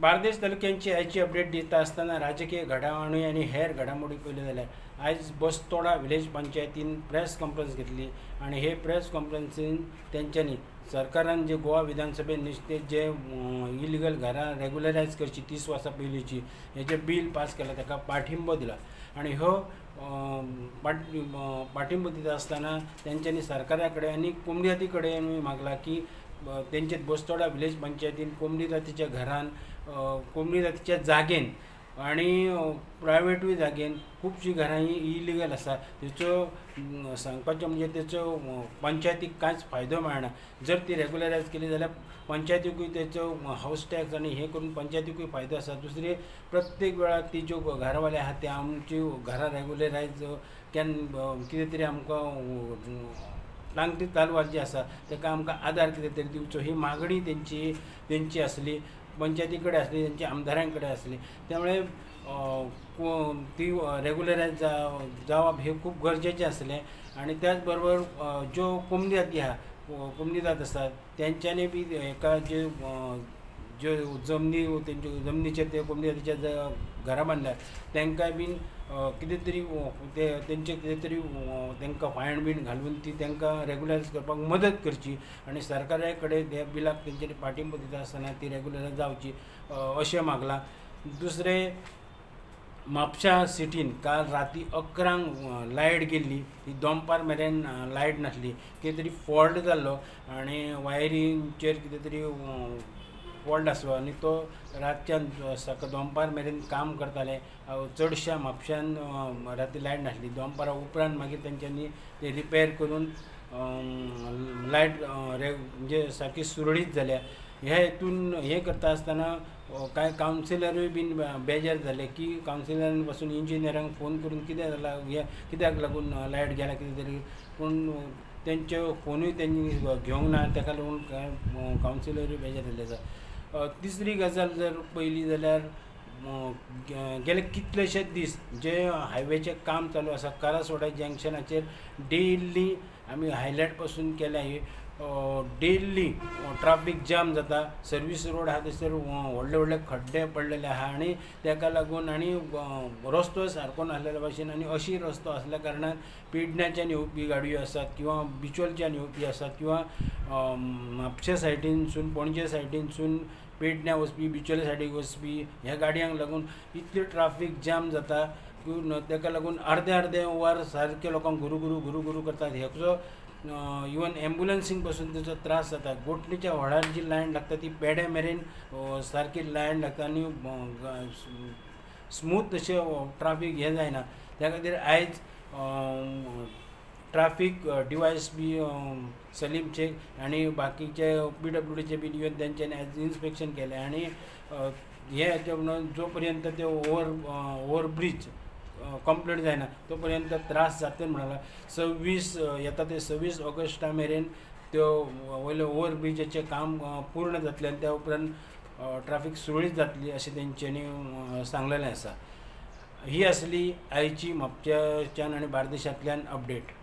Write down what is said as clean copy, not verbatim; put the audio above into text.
बार्देस तालुक्यांची आयची अपडेट दिता आसतना राजकीय घडामोडी आनी हेर घडामोडी पळयल्यो जाल्यार आयज बस्तोडा विलेज पंचायतीन प्रेस कॉन्फरन्स घेतली आनी हे प्रेस कॉन्फरन्सीन तेंच्यांनी सरकारान जे गोवा विधानसभेन निश्चित जे इलिगल घरां रेगुलरायज करची 30 वर्सां पयलींची हेजें बील पास केलां ताका पाठिंबो दिला आनी हो पाठिंबो दिता आसतना तेंच्यांनी सरकारा कडेन आनी कोमनी कडेन मागला की तेंचे बस्तोडा विलेज पंचायतीन कोंबडी जातीच्या घरान, कोंबडी जातीच्या जागेन आनी प्रायवेटूय जागेन खुबशीं घरां ही इलिगल आसा. तेचो सांगपाचें म्हणजे तेचो पंचायतीक कांयच फायदो मेळना. जर ती रेगुलरायज केली जाल्यार पंचायतीकूय तेचो हावस टॅक्स आनी हें करून पंचायतीकूय फायदो आसा. दुसरी प्रत्येक वेळार ती ज्यो घरवाले आहा ते आमची घरां रेगुलरायज केन्ना कितें तरी आमकां तांकती तलवार जी आसा ताका आमकां आदार कितें तरी दिवचो ही मागणी तेंची आसली, पंचायती कडेन आसली, तेंच्या आमदारां कडेन आसली. त्यामुळे ती रेगुलरायज जावप हें खूब गरजेचें आसलें. आनी त्याच बरोबर ज्यो कोमनी जाती आहा, कोमनी जात आसा तेंच्यांनी बी हेका ज्यो ज्यो जमनी तेंच्यो जमनीचेर ते कोमनी जातीच्या घरां बांदल्या तेंकांय बीन कितें तरी ते तेंचे कितें तरी तेंकां फायन बीन घालून ती तेंकां रेगुलरायज करपाक मदत करची आनी सरकारा कडेन ह्या बिलाक तेंच्यांनी पाठिंबो दिता आसतना ती रेगुलरायज जावची अशें मागलां. दुसरें, म्हापशा सिटीन काल राती 11 लायट गेल्ली, ती दोनपार मेरेन लायट नासली, कितें तरी फॉल्ट जाल्लो आनी वायरींचेर कितें तरी फॉल्ट आसलो आनी तो रातच्यान सकाळ दोनपार मेरेन काम करताले. चडश्या म्हापश्यान राती लायट नासली. दोनपारा उपरांत मागीर तेंच्यांनी ते रिपेर करून लायट म्हणजे सारकी सुरळीत जाल्या. ह्या हेतून हें करता आसतना कांय कावन्सिलरूय बीन बेजार जाले की कावन्सिलरान पासून इंजिनियरांक फोन करून कितें जालां हें कित्याक लागून लायट गेल्या कितें तरी, पूण तेंचे फोनूय तेंणी घेवंक ना, ताका लागून कांय कावन्सिलरूय बेजार जाल्ले आसा. तिसरी गजाल जर पळयली जाल्यार गेले कितलेशे दीस जे हायवेचें काम चालू आसा करासवाडा जंक्शनाचेर डेली आमी हायलायट पासून केल्या ही डेली ट्राफीक जाम जाता. सर्वीस रोड आहा थंयसर व्हडले व्हडले खड्डे पडलेले आहा आनी ताका लागून आनी रस्तो सारको नासलेल्या भाशेन आनी अशी रस्तो आसल्या कारणान पेडण्याच्यान येवपी गाडयो आसात किंवां बिचोलच्यान येवपी आसात किंवां म्हापशे सायडीनसून पणजे सायडीनसून पेडण्या वचपी, बिचोले सायडीक वचपी ह्या गाडयांक लागून इतली ट्राफीक जाम जाता की ताका लागून अर्दे अर्दे वर सारके लोकांक गुरू गुरू गुरू गुरू करतात. हेचो इवन एम्बुलन्सींक पासून तेचो त्रास जाता. गोठणीच्या व्हडार जी लायन लागता ती पेडे मेरेन सारकी लायन लागता आनी स्मूथ अशें ट्राफीक हें जायना. त्या खातीर आयज ट्राफीक डिवायस बी सलीम शेख आनी बाकीचे PWDचे बीन येवन तेंच्यांनी आयज इन्स्पेक्शन केलें आनी हे हेचे म्हणून जो पर्यंत ते ओवर ब्रीज कंप्लीट जायना तो पर्यंत त्रास जातले म्हणला. 26 येता ते 26 ऑगस्टा मेरेन त्यो वयले ओवर ब्रिजाचें काम पूर्ण जातलें आनी त्या उपरांत ट्राफीक सुरळीत जातली अशें तेंच्यांनी सांगलेलें आसा. ही आसली आयची म्हापशाच्यान आनी बार्देशांतल्यान अपडेट.